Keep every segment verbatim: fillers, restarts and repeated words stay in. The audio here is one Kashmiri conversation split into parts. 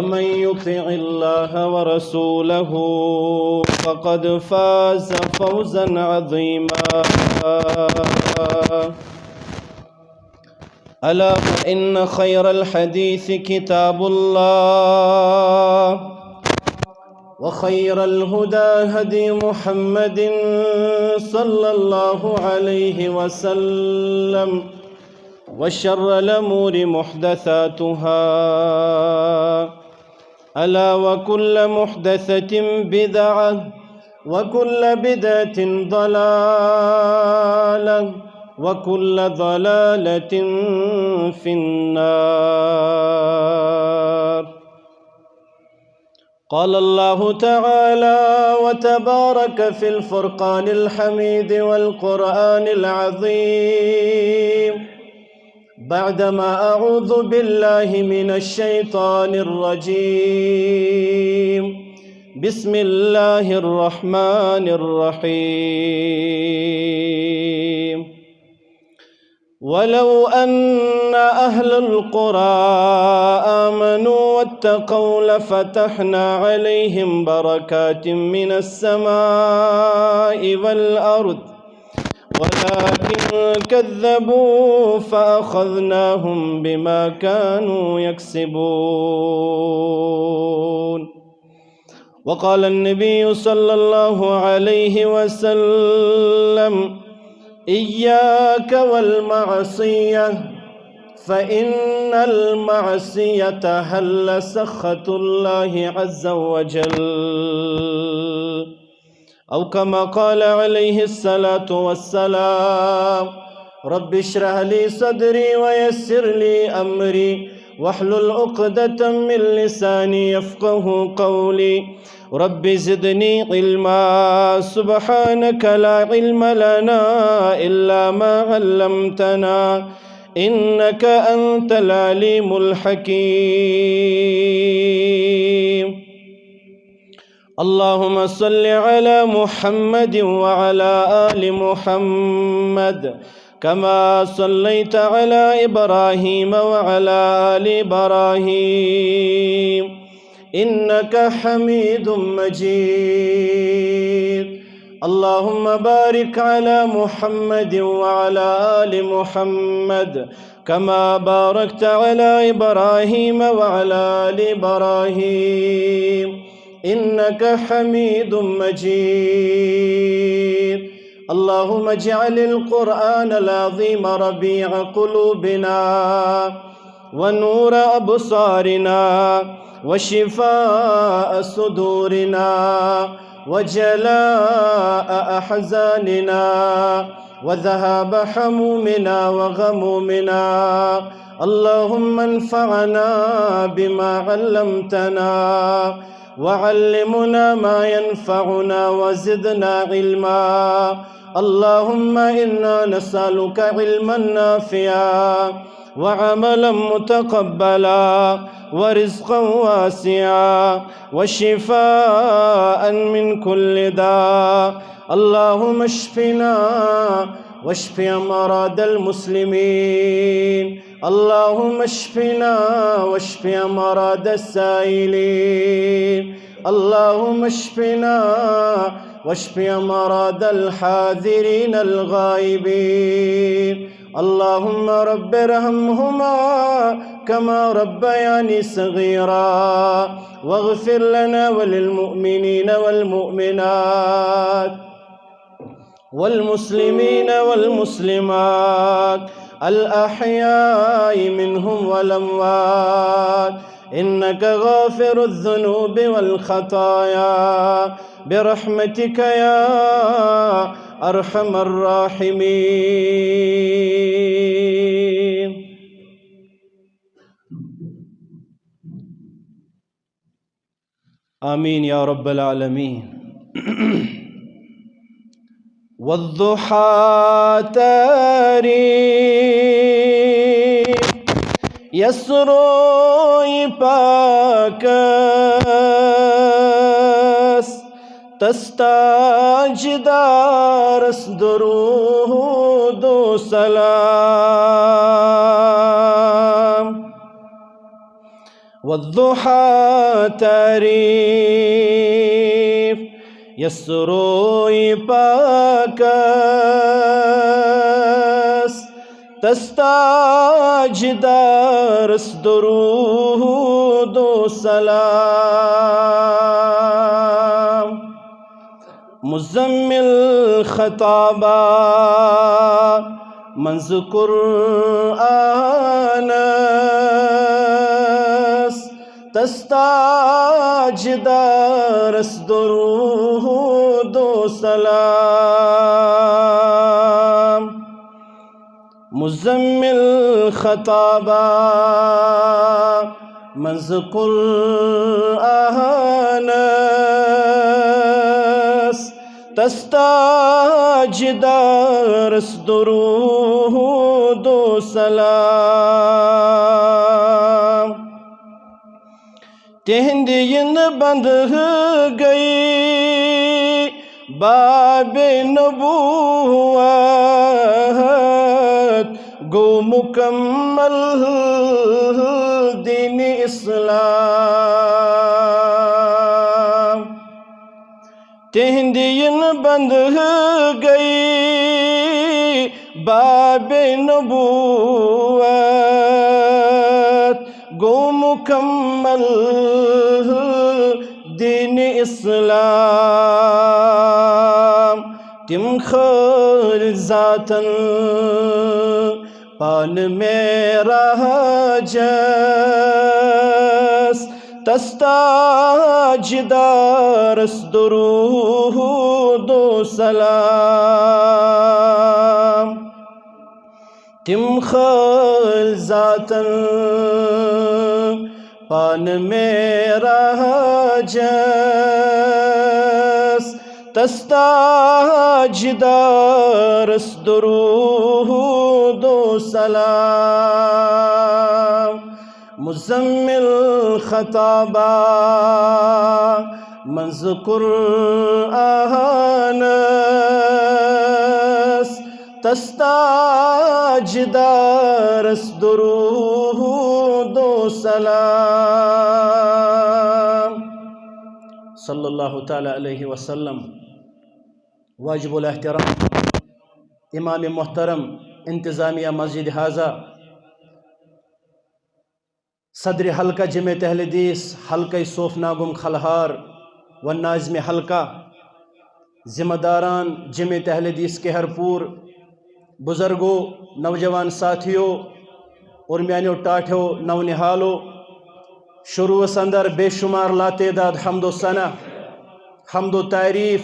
ومن يطع الله ورسوله فقد فاز فوزا عظيما. ألا وإن خير الحديث كتاب الله، وخير الهدى هدي محمد صلى الله عليه وسلم، وشر الأمور محدثاتها، ألا وكل محدثة بدعة، وكل بدعة ضلالة، وكل ضلالة في النار. قال الله تعالى وتبارك في الفرقان الحميد والقرآن العظيم، بعدما أعوذ بالله من الشيطان الرجيم، بسم الله الرحمن الرحيم. ولو أن أهل القرى آمنوا واتقوا لفتحنا عليهم بركات من السماء والأرض، ولكن كذبوا فأخذناهم بما كانوا يكسبون. وقال النبي صلى الله عليه وسلم: إياك والمعصية، فإن المعصية هل سخط الله عز وجل. أو كما قال عليه الصلاة والسلام: رب اشرح لي صدري ويسر لي أمري واحلل عقدة من لساني يفقه قولي. رب زدني علما. سبحانك لا علم لنا إلا ما علمتنا، إنك أنت العليم الحكيم. اللهم صل على محمد وعلى آل محمد كما صليت على إبراهيم وعلى آل إبراهيم إنك حميد مجيد. اللهم بارك على محمد وعلى آل محمد كما باركت على إبراهيم وعلى آل إبراهيم إنك حميد مجيد. اللهم اجعل القرآن العظيم ربيع قلوبنا ونور أبصارنا وشفاء صدورنا وجلاء أحزاننا وذهاب همومنا وغمومنا. اللهم انفعنا بما علمتنا وعلمنا ما ينفعنا وزدنا علما. اللهم إنا نسألك علما نافعا وعملا متقبلا ورزقا واسعا وشفاء من كل داء. اللهم اشفنا واشف أمراض المسلمين. اللهم اشفنا واشف أمراض السائلين. اللهم اشفنا واشف أمراض الحاضرين الغائبين. اللهم رب ارحمهما كما ربياني صغيرا، واغفر لنا وللمؤمنين والمؤمنات والمسلمين والمسلمات الأحياء منهم والأموات، إنك غافر الذنوب والخطايا، برحمتك يا أرحم الراحمين. آمين يا رب العالمين. والضحى تاري يسرو يباكس تستاج دارس درود و سلام. والضحى تعریٖف یس روے پاکس، تس تاجدارس درود و سلام۔ مزمل خطابہ منز قرآنس، تس تاجدارس درود و سلام۔ مزمل خطابہ منز قرآنس، تس تاجدارس درود و سلام۔ تہندِ ینہٕ بندٕ گٔیے بابِ نبوت، گوٚو مکمل دین اسلام۔ تہندِ ینہٕ بندٕ گٔیے بابِ نبوت، گوٚو مکمل دین اسلام۔ تم خٲلۍ ذاتن پانہٕ معراجس، تس تاجدارس درود و سلام۔ تم خٲلۍ ذاتن پانہٕ معراجس، تس تاجدارس درود و سلام۔ مزمل خطابہ منز قرآنس، تس تاجدارس درود و سلام۔ صلی اللہ تعالی علیہ وسلم۔ واجب الاحترام امام محترم، انتظامیہ مسجد ہذا، صدر حلقہ جمعیت اہل حدیث حلقہ صوف ناگم خلہار و ناظم حلقہ، ذمہ داران جمعیت اہل حدیث کہر پور، بزرگو، نوجوان ساتھیو اور میانیو ٹاٹھیو نونہالو، شروعس اندر بے شمار لاتعداد حمد و ثنا، حمد و تعریف،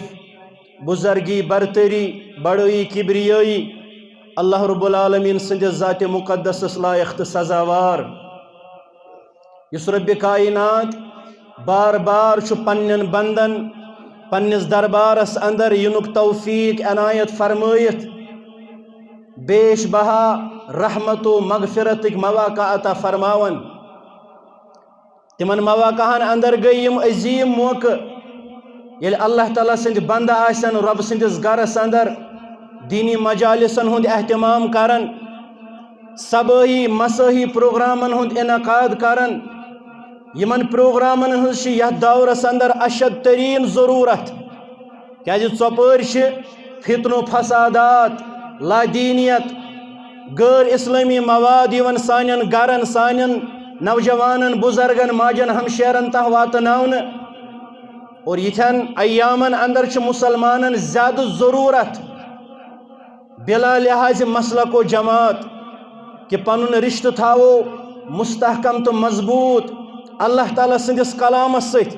بزرگی، برتری، بڑوئی، کبریائی، اللہ رب العالمین سٕنٛدِس ذات مقدسس لایق تہٕ سزاوار، یُس رب کائنات بار بار چھُ پننٮ۪ن بندن پننِس دربارس اندر یِنُک توفیق عنایت فرمٲیِتھ، بیش بہا رحمت و مغفرتٕکۍ مواقع عطا فرماوان۔ تِمن مواقعن اندر گٔے یِم عظیٖم موقعہٕ، ییٚلہِ اللہ تعالیٰ سٕنٛدۍ بندٕ آسن رۄب سٕنٛدِس گرس اندر دینی مجالسن ہُنٛد اہتمام کران، صبٲحی مسٲحی پروگرامن ہُنٛد انعقاد کران۔ یِمن پروگرامن ہٕنٛز چھِ یتھ دورس اندر اشد تریٖن ضروٗرت، کیازِ ژۄپٲرۍ چھِ فتنہٕ و فسادات، لادینیت، غٲر اسلٲمی مواد یِوان سانٮ۪ن گرن، سانٮ۪ن نوجوانن، بزرگن، ماجن، ہمشیرن تام واتناونہٕ۔ اور یِتھٮ۪ن ایامن اندر چھِ مسلمانن زیادٕ ضروٗرت بلا لحاظ مسلک و جماعت کہِ پنُن رشتہٕ تھاوو مستحکم تہٕ مضبوٗط اللہ تعالیٰ سٕنٛدِس کلامس سۭتۍ،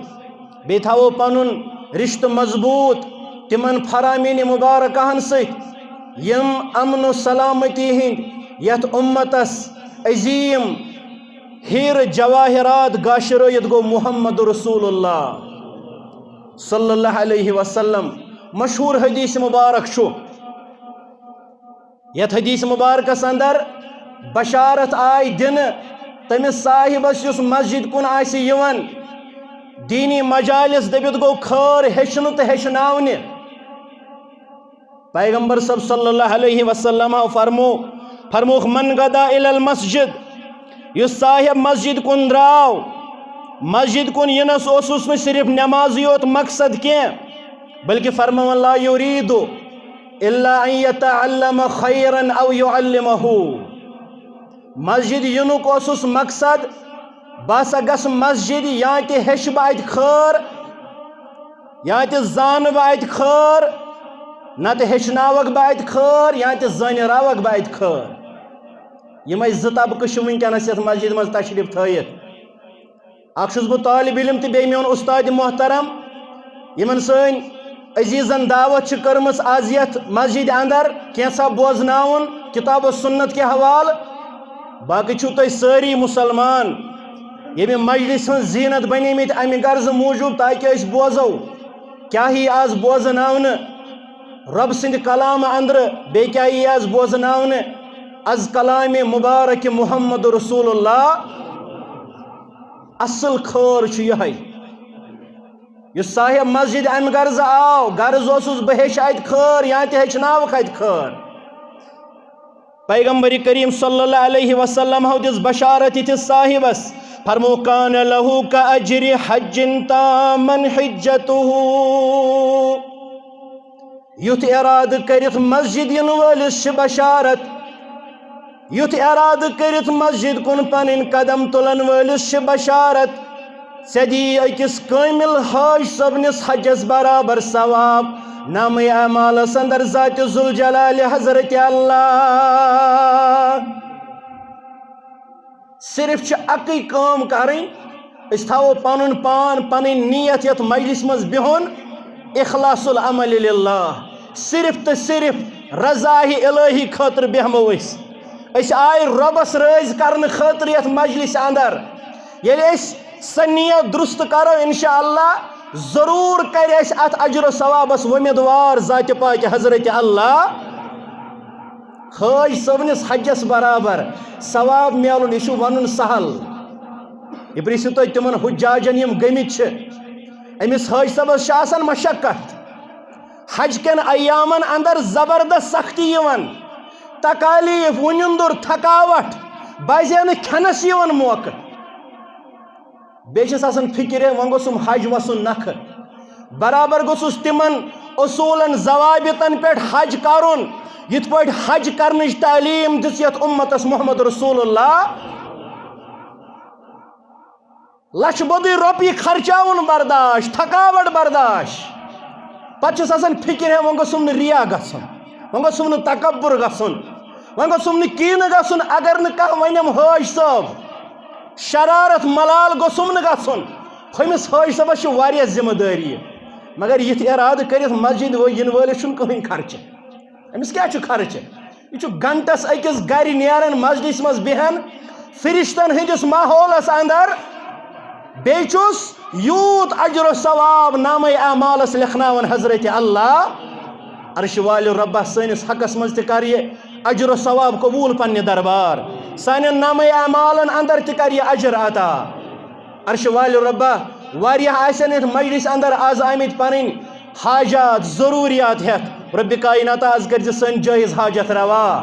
بیٚیہِ تھاوو پنُن رشتہٕ مضبوٗط تِمن فرامین مبارکہن سۭتۍ، یِم امن و سلامتی ہٕنٛدۍ یتھ امتس عظیٖم ہیرٕ جواہرات گاشرٲیِتھ گوٚو محمد رسول اللہ صلی اللہ علیہ وسلم۔ مشہوٗر حدیث مبارک چھُ، یتھ حدیث مبارکس اندر بشارت آے دِنہٕ تٔمِس صاحبس یُس مسجد کُن آسہِ یِوان، دینی مجالس دٔپِتھ گوٚو خٲر ہیٚچھنہٕ تہٕ ہیٚچھناونہِ۔ پیغمبر صٲب صلی اللہ علیہ وسلم فرمو، فرمووُکھ، "من غدا الی المسجد"، یُس صاحب مسجد کُن درٛاو، مسجد کُن یِنس اوسُس نہٕ صرف نمازٕے یوت مقصد کینٛہہ، بلکہ فرماوان، لا یرید الا ان یتعلم خیرا او یعلمہ۔ مسجد یِنُک اوسُس مقصد، بہٕ ہسا گژھٕ مسجد، یا تہِ ہیٚچھِ بہٕ اتہِ خٲر، یا تہِ زانہٕ بہٕ اتہِ خٲر، نتہٕ ہیٚچھناوکھ بہٕ اتہِ خٲر، یا تہِ زٲنراوکھ بہٕ اتہِ خٲر۔ یِمے زٕ طبقہٕ چھِ وٕنکیٚنس یتھ مسجد منٛز تشریف تھٲیِتھ۔ اکھ چھُس بہٕ طالب علم تہٕ بیٚیہِ میون استاد محترم، یِمن سٲنۍ عزیزن دعوت چھِ کٔرمٕژ از یتھ مسجد اندر کینٛژھا بوزناوُن کتاب و سنت کہِ حوالہٕ۔ باقٕے چھِو تُہۍ سٲری مسلمان ییٚمہِ مجلس ہٕنٛز زینت بنیمٕتۍ امہِ غرضہٕ موٗجوٗب، تاکہِ أسۍ بوزو کیٛاہ یی از بوزناونہٕ رۄب سٕنٛدِ کلامہٕ اندرٕ، بیٚیہِ کیٛاہ یی از بوزناونہٕ از کلامِ مبارک محمد رسول اللہ۔ اصل خٲر چھُ یِہوٚے۔ یُس صاحب مسجد امہِ غرضہٕ آو، غرض اوسُس بہٕ ہیٚچھِ اتہِ خٲر یا تہِ ہیٚچھناوکھ اتہِ خٲر۔ پیغمبر کریم صلی اللہ علیہ وسلم ہو دِژ بشارت یِتھِس صاحبس، فرمو، کان لہو کا اجر حج تامن حجتہ۔ یُتھ ارادٕ کٔرِتھ مسجد یِنہٕ وٲلِس چھِ بشارت، یُتھ ارادٕ کٔرِتھ مسجد کُن پنٕنۍ قدم تُلن وٲلِس چھِ بشارت، ژےٚ دِیی أکِس کٲمِل حاج صٲبنِس حجس برابر ثواب، نامہ اعمالس اندر ذات ذوالجلال حضرت اللہ۔ صرف چھِ اَکٕے کٲم کَرٕنۍ، أسۍ تھاوو پَنُن پان، پَنٕنۍ نیت یَتھ مجلسہِ منٛز بِہُن، اخلاص العمل للہ، صرف تہٕ صرف رضاہِ الہی خٲطرٕ بیٚہمو أسۍ۔ أسۍ آے رۄبَس رٲضۍ کرنہٕ خٲطرٕ یَتھ مجلسہِ اندر۔ ییٚلہِ أسۍ سۄ نیت درست کرو، انشاءاللہ ضروٗر کرِ اَسہِ اَتھ اجر و ثوابَس وۄمیدوار ذاتِ پاکہِ حضرت اللہ۔ حٲج صٲبنِس حجس برابر ثواب میلُن، یہِ چھُ ونُن سہل۔ یہِ پرژھِو تُہۍ تِمن حجاجن یِم گٔمٕتۍ چھِ۔ أمِس حٲج صٲبس چھِ آسان مشقت۔ حج کٮ۪ن ایامن اندر زبردست سختی یِوان، تکالیف، وُنِندُر، تھکاوٹھ، بعضے نہٕ کھٮ۪نس یِوان موقعہٕ۔ بیٚیہِ چھِس آسان فِکرِ، وۄنۍ گوٚژھُم حج وَسُن نَکھٕ۔ برابر گوٚژھُس تِمَن اصوٗلَن، ضوابطن پٮ۪ٹھ حج کَرُن، یِتھ پٲٹھۍ حج کَرنٕچ تعلیٖم دِژ یَتھ اُمَتَس محمد رسول اللہ۔ لَچھ بوٚدُے رۄپیہِ خرچاوُن برداش، تھکاوٹ برداش۔ پَتہٕ چھِس آسان فِکرِ، ہے، وۄنۍ گوٚژھُم نہٕ رِیا گژھُن، وۄنۍ گوٚژھُم نہٕ تکبر گژھُن، وۄنۍ گوٚژھُم نہٕ کینٛہہ گژھُن۔ اگر نہٕ کانٛہہ وَنٮ۪م حٲج صٲب، شرارت ملال گوٚژھُم نہٕ گژھُن۔ ہُمِس حٲج صٲبَس چھِ واریاہ ذمہٕ دٲری، مگر یِتھ اِرادٕ کٔرِتھ مسجد وٲ-، یِنہٕ وٲلِس چھُنہٕ کٕہٕنۍ خرچہٕ۔ أمِس کیٛاہ چھُ خرچہٕ؟ یہِ چھُ گھنٹَس أکِس گَرِ نیران، مسجدَس منٛز بیٚہان، فرشتن ہٕنٛدِس ماحولَس اندر، بیٚیہِ چھُس یوٗت اجر و ثواب نامہ اعمالَس لیکھناوان حضرت اللہ۔ عرش والہِ رۄبہ، سٲنِس حقس منٛز تہِ کر یہِ اجر و ثواب قبول پننہِ دربار، سانٮ۪ن نامہ اعمالن اندر تہِ کر یہِ اجر عطا۔ عرش والہِ رۄبہ، واریاہ آسن یتھ مجلس اندر از آمٕتۍ پنٕنۍ حاجات، ضروریات ہٮ۪تھ۔ رۄبِ کائناتہ، از کٔرزِ سٲنۍ جٲیز حاجت روا۔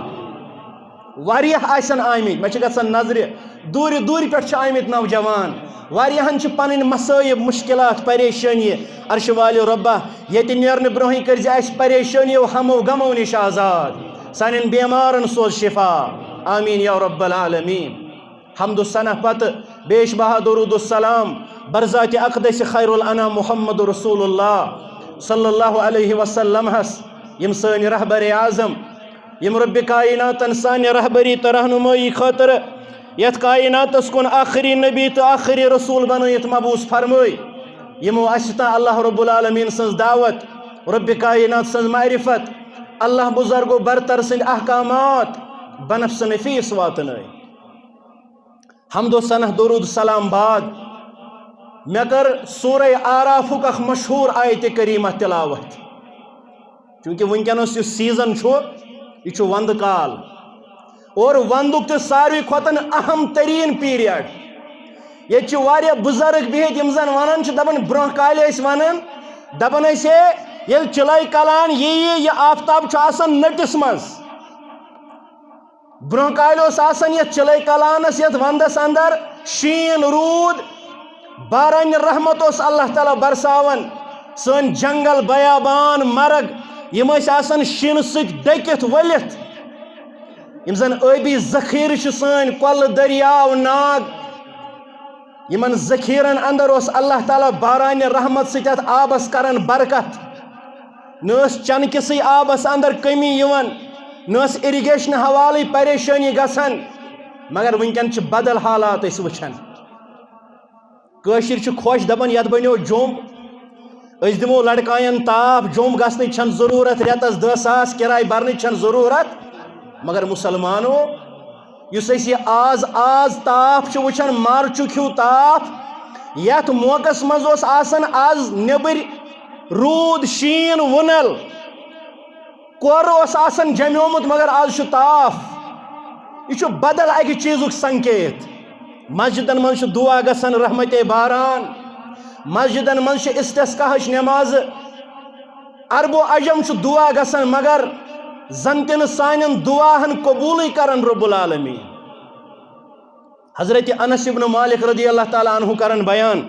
واریاہ آسن آمٕتۍ، مےٚ چھِ گژھان نظرِ، دوٗرِ دوٗرِ پٮ۪ٹھ چھِ آمٕتۍ نوجوان، واریاہن چھِ پنٕنۍ مصٲیب، مشکلات، پریشٲنی۔ عرش والہِ رۄبہ، ییٚتہِ نیرنہٕ برونٛہٕے کٔرزِ اسہِ پریشٲنیو، ہمو، غمو نِش آزاد۔ سانٮ۪ن بیمارن سوز شفا۔ آمین یا رب العالمین۔ حمد و ثنا پتہٕ بیش بہا درود و سلام برذات اقدس خیر الانام محمد رسول اللہ صلی اللہ علیہ وسلم ہس، یم سٲنۍ رہبر اعظم، یم رب کائناتن سانہِ رہبری تہٕ رہنمٲیی خٲطرٕ یتھ کائناتس کُن آخری نبی تہٕ آخری رسول بنٲیِتھ مبعوث فرمٲے، یمو اسہِ تام اللہ رب العالمین سٕنٛز دعوت، رب کائنات سٕنٛز معرفت، اللہ بزرگ و برتر سٕنٛدۍ احکامات بنفس نفیس واتنٲے۔ حمد و ثنا، درود سلام بعد، مےٚ کٔر سورہ آرافُک اکھ مشہوٗر آیتِ کریمہ تلاوت۔ چونکہ وٕنکیٚنَس یُس سیزن چھُ، یہِ چھُ وندٕ کال۔ اور وندُک تہِ ساروی کھۄتہٕ اہم ترین پیریڈ۔ ییٚتہِ چھِ واریاہ بُزرگ بِہِتھ، یِم زن ونان چھِ، دپان، برونٛہہ کالہِ ٲسۍ ونان، دپان ٲسۍ، ہے، ییٚلہِ چِلَے کلان یِیہِ، یہِ آفتاب چھُ آسان نٔٹِس منٛز۔ برونٛہہ کالہِ اوس آسان یتھ چِلَے کلانس، یتھ وندس اندر شیٖن، روٗد، باران رحمت اوس اللہ تعالیٰ برساوان۔ سٲنۍ جنگل، بیابان، مرگ، یِم ٲسۍ آسان شیٖنہٕ سۭتۍ ڈٔکِتھ ؤلِتھ۔ یِم زن ٲبی ذخیرٕ چھِ سٲنۍ، کۄلہٕ، دٔریاو، ناگ، یِمن ذخیرن اندر اوس اللہ تعالیٰ باران رحمت سۭتۍ اتھ آبس کران برکت۔ نہ ٲس چنہٕ کِسٕے آبس اندر کمی یِوان، نہ ٲس irrigation حوالٕے پریشٲنی گژھان۔ مگر وٕنکیٚن چھِ بدل حالات أسۍ وٕچھان۔ کٲشِرۍ چھِ خۄش، دَپان، "یَتھ بَنیو جوٚم، أسۍ دِمو لڑکاین تاپھ، جوٚم گژھنٕچ چھَنہٕ ضروٗرت، رٮ۪تَس دَہ ساس کِراے بَرنٕچ چھَنہٕ ضروٗرت۔" مگر مُسلمانو، یُس أسۍ یہِ آز، آز تاپھ چھِ وٕچھان، مارچُک ہیوٗ تاپھ، یَتھ موقعس منٛز اوس آسان آز نیٚبٕرۍ روٗد، شیٖن، وُنَل، کورٕ اوس آسان جمیومُت، مگر آز چھُ تاپھ۔ یہِ چھُ بدل اَکہِ چیٖزُک سنکیت۔ مسجدن منٛز چھُ دعا گژھان، رحمتِ باران۔ مسجدن منٛز چھِ استسقاہٕچ نمازٕ۔ عرب و عجم چھُ دعا گژھان، مگر زن تہِ نہٕ سانٮ۪ن دعاہن قبوٗلٕے کران رب العالمین۔ حضرت انس ابن مالک رضی اللہ تعالیٰ عنہ کرن بیان،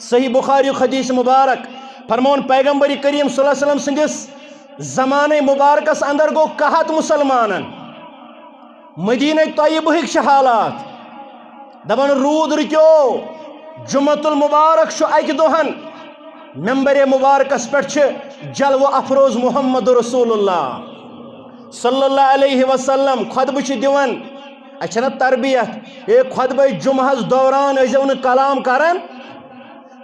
صحیح بخاری حدیث مبارک، فرمون، پیغمبر کریم صلی اللہ علیہ وسلم سٕنٛدِس زمانہ مبارکس اندر گوٚو قحط مسلمانن۔ مدینہ طیبہٕکۍ چھِ حالات، دپان، روٗد رُکیو، جمعۃ المبارک چھُ اکہِ دۄہن، ممبر مبارکس پٮ۪ٹھ چھِ جلوہ افروز محمد رسول اللہ صلی اللہ علیہ وسلم خطبہٕ چھِ دِوان۔ اَسہِ چھَنہ تربیت، ہے، خطبہ جمعہس دوران ٲسۍزیو نہٕ کلام کران،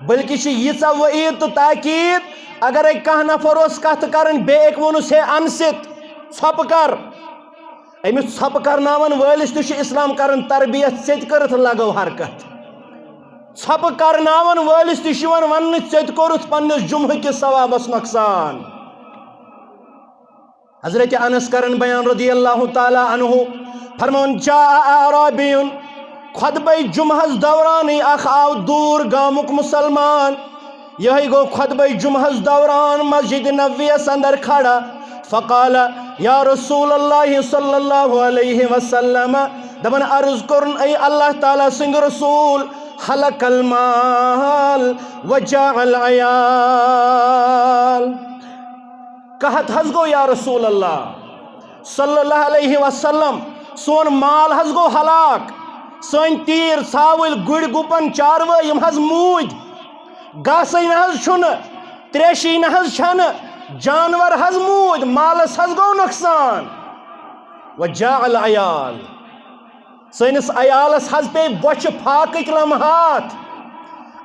بلکہِ چھِ ییٖژاہ وعید تہٕ تاکید، اگرے کانٛہہ نفر اوس کتھ کران، بیٚیہِ أکۍ ووٚنُس، "ہے، انصت، ژھۄپہٕ کر۔" أمِس ژھۄپہٕ کرناون وٲلِس تہِ چھُ اسلام کران تربیت، ژےٚ تہِ کٔرٕتھ لگٲو حرکت۔ ژھۄپہٕ کرناون وٲلِس تہِ چھُ یِوان وننہٕ، "ژےٚ تہِ کوٚرُتھ پننِس جمعہ کِس ثوابس نۄقصان۔" حضرت انس کرن بیان رضی اللہ تعالیٰ عنہ، فرمان، "جاء اعرابی"، خطبہ جمعہس دورانٕے اکھ آو دوٗر گامُک مسلمان۔ یہے گو خطبہ جمعہس دوران مسجد نبویس اندر کھڑا۔ فقال، یا رسول اللہ صلی اللہ علیہ وسلم، دپان، عرض کرن، اے اللہ تعالیٰ سنگ رسول، حلق المال وجاع العیال۔ قحط حض گو یا رسول اللہ صلی اللہ علیہ وسلم، سون مال حض گو ہلاک، سٲنۍ تیٖر، ژھاوٕلۍ، گُرۍ، گُپن، چاروٲے، یِم حض موٗدۍ۔ گاسے نہ حض چھُنہٕ، تریشی نہ حض چھنہٕ، جانور حض موٗدۍ، مالس حض گوٚو نۄقصان۔ وجاع العیال، سٲنِس عیالس حض پیٚیہِ بۄچھِ فاقٕکۍ لمحات۔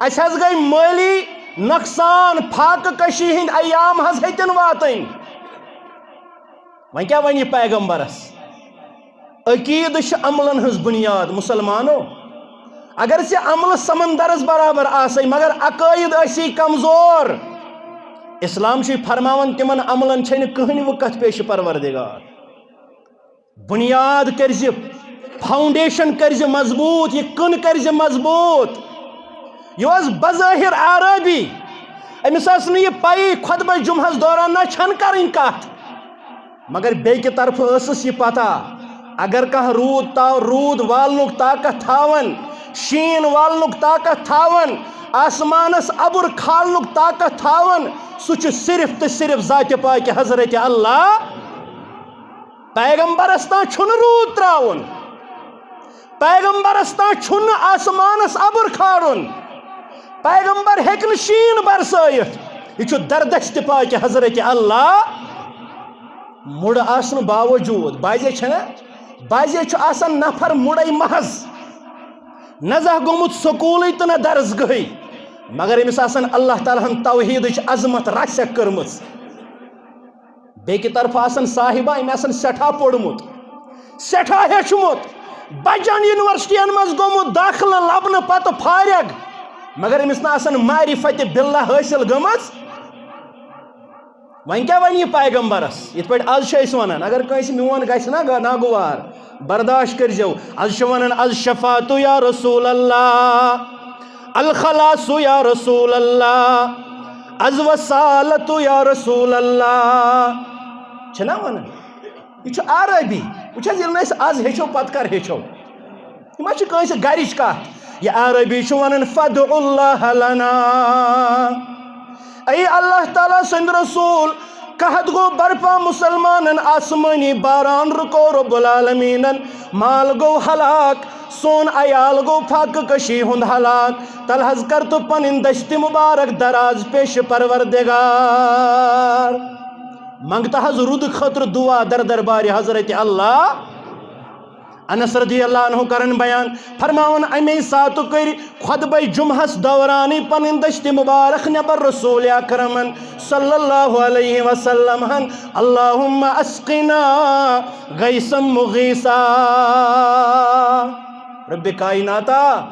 اسہِ حض گٔے مٲلی نۄقصان، فاقہٕ کشی ہٕنٛدۍ ایام حض ہیٚتِن واتٕنۍ۔ وۄنۍ کیٛاہ ونہِ یہِ پیغمبرس؟ عقیدٕ چھِ عملن ہٕنٛز بُنیاد۔ مُسلمانو، اگر ژےٚ عملہٕ سمندرس برابر آسے، مگر عقٲیِد ٲسی کمزور، اسلام چھُے فرماوان، تِمن عملن چھے نہٕ کٕہٕنۍ وقت پیش پروردگار۔ بُنیاد کٔرزِ، فاؤنڈیشن کٔرزِ مضبوٗط، یہِ کٕن کٔرزِ مضبوٗط۔ یہِ اوس بظٲہر اعرابی، أمِس ٲس نہٕ یہِ پَیی خطبہ جمعہس دوران نہ چھَنہٕ کَرٕنۍ کَتھ، مگر بیٚکہِ طرفہٕ ٲسٕس یہِ پَتہ، اگر کانٛہہ روٗد تا-، روٗد والنُک طاقت تھاوان، شیٖن والنُک طاقت تھاوان، آسمانَس اَبُر کھالنُک طاقت تھاوان، سُہ چھُ صرف تہٕ صرف ذاتِ پاکہِ حضرت اللہ۔ پیغمبرس تام چھُنہٕ روٗد ترٛاوُن، پیغمبرس تام چھُنہٕ آسمانس اَبُر کھالُن، پیغمبر ہیٚکہِ نہٕ شیٖن برسٲیِتھ۔ یہِ چھُ دردست پاکہِ حضرت اللہ۔ مُڑٕ آسنہٕ باوجوٗد، بعضے چھَنہ، بعضے چھُ آسان نفر مُڑے محض، نہ زانٛہہ گوٚمُت سکوٗلٕے تہٕ نہ درسگاہٕے، مگر أمِس آسان اللہ تعالیٰ ہن توحیٖدٕچ عظمت راسیٚکھ کٔرمٕژ۔ بیٚکہِ طرفہٕ آسان صاحبہ، أمۍ آسان سٮ۪ٹھاہ پوٚرمُت، سٮ۪ٹھاہ ہیوٚچھمُت، بجن یونیورسٹین منٛز گوٚمُت دٲخلہٕ لبنہٕ پتہٕ فارغ، مگر أمِس نہٕ آسان معرفت باللہ حٲصِل گٔمٕژ۔ وۄنۍ کیٛاہ ونہِ یہِ پیغمبرس؟ یِتھ پٲٹھۍ از چھِ أسۍ ونان، اگر کٲنٛسہِ میون گژھِ نا گا-، ناگوار، برداشت کٔرۍزیو۔ از چھِ ونان، "از شفاعت یا رسول اللہ، الخلاص یا رسول اللہ، از وصالت یا رسول اللہ"۔ چھِنا ونان؟ یہِ چھُ عربی۔ وٕچھ حظ، ییٚلہِ نہٕ أسۍ از ہیٚچھو، پتہٕ کر ہیٚچھو؟ یہِ ما چھِ کٲنٛسہِ گرِچ کتھ؟ یہِ عربی چھُ وَنان، "فدع اللہ لنا۔" اے اللہ تعالیٰ سٕنٛدۍ رسول، قحط گوٚو برپا، مسلمانن آسمٲنی باران رُکو رب العالمینن، مال گوٚو ہلاک، سون عیال گوٚو فاقہٕ کشی ہُنٛد ہلاک۔ تلہٕ حظ کر تو پنٕنۍ دستِ مبارک دراز پیش پروردگار۔ منٛگتہٕ حظ روٗدٕ خٲطرٕ دعا در دربارِ حضرت اللہ۔ انس رضی اللہ عنہ کرن بیان، فرماوان، امی ساتہٕ کٔرۍ خطبہ جمعہس دورانٕے پنٕنۍ دستِ مبارک نٮ۪بر رسول اکرمن صلی اللہ علیہ وسلم ہن، "اللہم اسقنا غیثا مغیثا"، رب کائناتا،